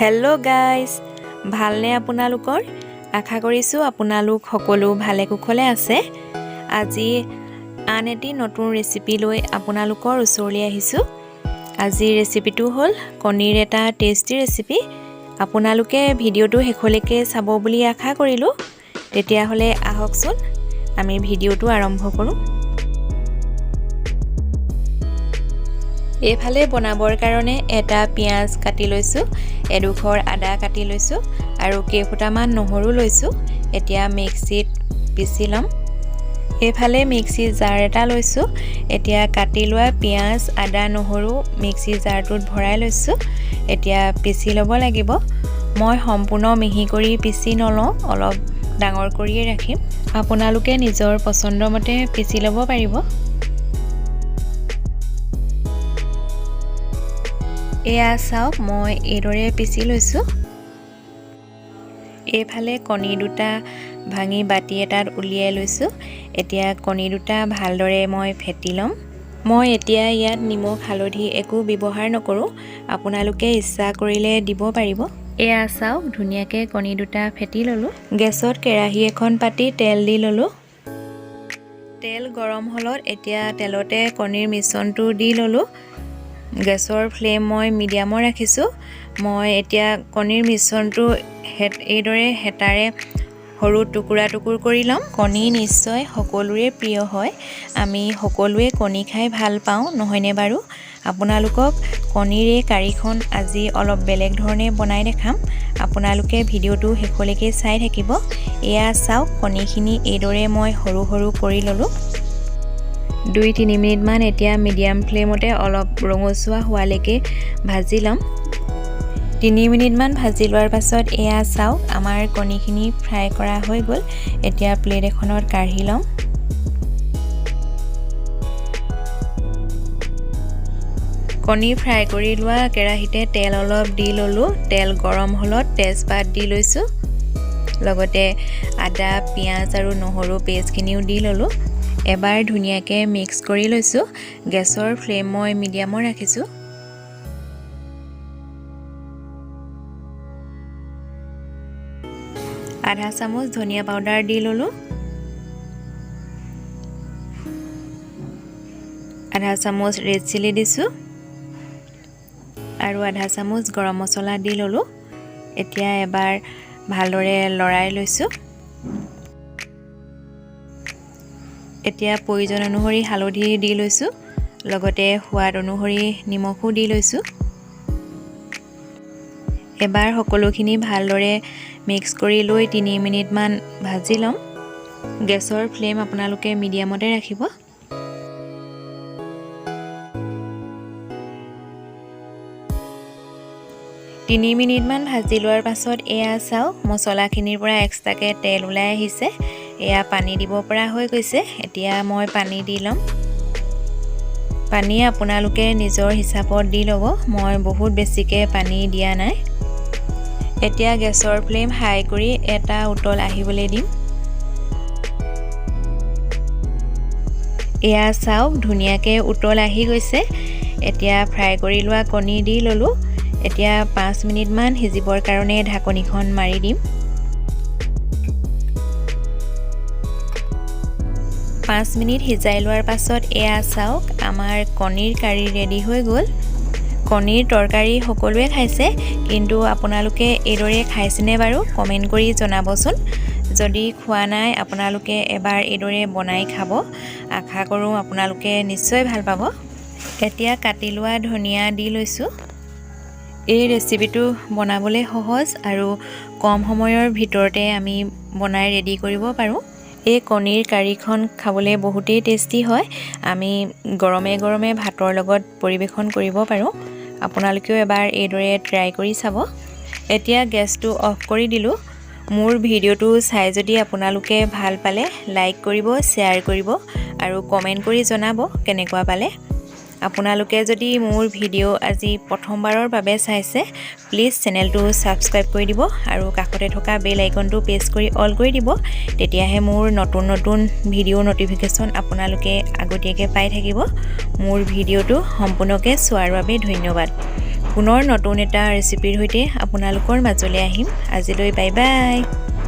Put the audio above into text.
Hello' guys, ভালনে আপোনালোকৰ? আশা কৰিছোঁ আপোনালোক সকলো ভালে কুশলে আছে। আজি আন এটি নতুন ৰেচিপি লৈ আপোনালোকৰ ওচৰলৈ আহিছোঁ। আজিৰ ৰেচিপিটো হ'ল কণীৰ এটা টেষ্টি ৰেচিপি। আপোনালোকে ভিডিঅ'টো শেষলৈকে চাব বুলি আশা কৰিলোঁ। তেতিয়াহ'লে আহকচোন, আমি ভিডিঅ'টো আৰম্ভ কৰোঁ। এইফালে বনাবৰ কাৰণে এটা পিঁয়াজ কাটি লৈছোঁ, এডোখৰ আদা কাটি লৈছোঁ আৰু কেইফুটামান নহৰু লৈছোঁ। এতিয়া মিক্সিত পিচি ল'ম। এইফালে মিক্সি জাৰ এটা লৈছোঁ। এতিয়া কাটি লোৱা পিঁয়াজ, আদা, নহৰু মিক্সি জাৰটোত ভৰাই লৈছোঁ। এতিয়া পিচি ল'ব লাগিব। মই সম্পূৰ্ণ মিহি কৰি পিচি নলওঁ, অলপ ডাঙৰ কৰিয়ে ৰাখিম। আপোনালোকে নিজৰ পচন্দমতে পিচি ল'ব পাৰিব। এয়া চাওক, মই এইদৰে পিচি লৈছোঁ। এইফালে কণী দুটা ভাঙি বাতি এটাত উলিয়াই লৈছোঁ। এতিয়া কণী দুটা ভালদৰে মই ফেটি ল'ম। মই এতিয়া ইয়াত নিমখ, হালধি একো ব্যৱহাৰ নকৰোঁ। আপোনালোকে ইচ্ছা কৰিলে দিব পাৰিব। এয়া চাওক, ধুনীয়াকৈ কণী দুটা ফেটি ল'লোঁ। গেছত কেৰাহী এখন পাতি তেল দি ল'লোঁ। তেল গৰম হ'লত এতিয়া তেলতে কণীৰ মিশ্ৰণটো দি ল'লোঁ। গেছৰ ফ্লেম মই মিডিয়ামৰ ৰাখিছোঁ। মই এতিয়া কণীৰ মিশ্ৰণটো এইদৰে হেতাৰে সৰু টুকুৰা টুকুৰ কৰি ল'ম। কণী নিশ্চয় সকলোৰে প্ৰিয় হয়। আমি সকলোৱে কণী খাই ভাল পাওঁ, নহয়নে বাৰু? আপোনালোকক কণীৰ এই কাৰীখন আজি অলপ বেলেগ ধৰণে বনাই দেখাম। আপোনালোকে ভিডিঅ'টো শেষলৈকে চাই থাকিব। এয়া চাওক, কণীখিনি এইদৰে মই সৰু সৰু কৰি ল'লোঁ। 2-3 মিনিটমান এতিয়া মিডিয়াম ফ্লেমতে অলপ ৰঙচুৱা হোৱালৈকে ভাজি ল'ম। 3 মিনিটমান ভাজি লোৱাৰ পাছত এয়া চাওক, আমাৰ কণীখিনি ফ্ৰাই কৰা হৈ গ'ল। এতিয়া প্লেট এখনত কাঢ়ি ল'ম। কণী ফ্ৰাই কৰি লোৱা কেৰাহীতে তেল অলপ দি ল'লোঁ। তেল গৰম হ'লত তেজপাত দি লৈছোঁ, লগতে আদা, পিঁয়াজ আৰু নহৰু পেষ্টখিনিও দি ল'লোঁ। এবাৰ ধুনীয়াকৈ মিক্স কৰি লৈছোঁ। গেছৰ ফ্লেম মই মিডিয়ামৰ ৰাখিছোঁ। আধা চামুচ ধনিয়া পাউডাৰ দি ল'লোঁ। আধা চামুচ ৰেড চিলি দিছোঁ আৰু আধা চামুচ গৰম মছলা দি ল'লোঁ। এতিয়া এবাৰ ভালদৰে লৰাই লৈছোঁ। এতিয়া প্ৰয়োজন অনুসৰি হালধি দি লৈছোঁ, লগতে সোৱাদ অনুসৰি নিমখো দি লৈছোঁ। এবাৰ সকলোখিনি ভালদৰে মিক্স কৰি লৈ 3 মিনিটমান ভাজি ল'ম। গেছৰ ফ্লেম আপোনালোকে মিডিয়ামতে ৰাখিব। তিনি মিনিটমান ভাজি লোৱাৰ পাছত এয়া চাওক, মছলাখিনিৰ পৰা এক্সট্ৰাকৈ তেল ওলাই আহিছে। এয়া পানী দিব পৰা হৈ গৈছে। এতিয়া মই পানী দি ল'ম। পানী আপোনালোকে নিজৰ হিচাপত দি ল'ব, মই বহুত বেছিকৈ পানী দিয়া নাই। এতিয়া গেছৰ ফ্লেম হাই কৰি এটা উতল আহিবলৈ দিম। এয়া চাওক, ধুনীয়াকৈ উতল আহি গৈছে। এতিয়া ফ্ৰাই কৰি লোৱা কণী দি ল'লোঁ। এতিয়া 5 মিনিটমান সিজিবৰ কাৰণে ঢাকনিখন মাৰি দিম। 5 মিনিট সিজাই লোৱাৰ পাছত এয়া চাওক, আমাৰ কণীৰ কাৰী ৰেডি হৈ গ'ল। কণীৰ তৰকাৰী সকলোৱে খাইছে, কিন্তু আপোনালোকে এইদৰে খাইছেনে বাৰু? কমেণ্ট কৰি জনাবচোন। যদি খোৱা নাই, আপোনালোকে এবাৰ এইদৰে বনাই খাব। আশা কৰোঁ আপোনালোকে নিশ্চয় ভাল পাব। এতিয়া কাটি লোৱা ধনিয়া দি লৈছোঁ। এই ৰেচিপিটো বনাবলৈ সহজ আৰু কম সময়ৰ ভিতৰতে আমি বনাই ৰেডি কৰিব পাৰোঁ। এই কণীৰ কাৰীখন খাবলৈ বহুতেই টেষ্টি হয়। আমি গৰমে গৰমে ভাতৰ লগত পৰিৱেশন কৰিব পাৰোঁ। আপোনালোকেও এবাৰ এইদৰে ট্ৰাই কৰি চাব। এতিয়া গেছটো অফ কৰি দিলোঁ। মোৰ ভিডিঅ'টো চাই যদি আপোনালোকে ভাল পালে লাইক কৰিব, শ্বেয়াৰ কৰিব আৰু কমেণ্ট কৰি জনাব কেনেকুৱা পালে। আপোনালোকে যদি মোৰ ভিডিঅ' আজি প্ৰথমবাৰৰ বাবে চাইছে, প্লিজ চেনেলটো ছাবস্ক্ৰাইব কৰি দিব আৰু কাষতে থকা বেল আইকনটো প্ৰেছ কৰি অল কৰি দিব। তেতিয়াহে মোৰ নতুন নতুন ভিডিঅ' ন'টিফিকেশ্যন আপোনালোকে আগতীয়াকৈ পাই থাকিব। মোৰ ভিডিঅ'টো সম্পূৰ্ণকৈ চোৱাৰ বাবে ধন্যবাদ। পুনৰ নতুন এটা ৰেচিপিৰ সৈতে আপোনালোকৰ মাজলৈ আহিম। আজিলৈ বাই বাই।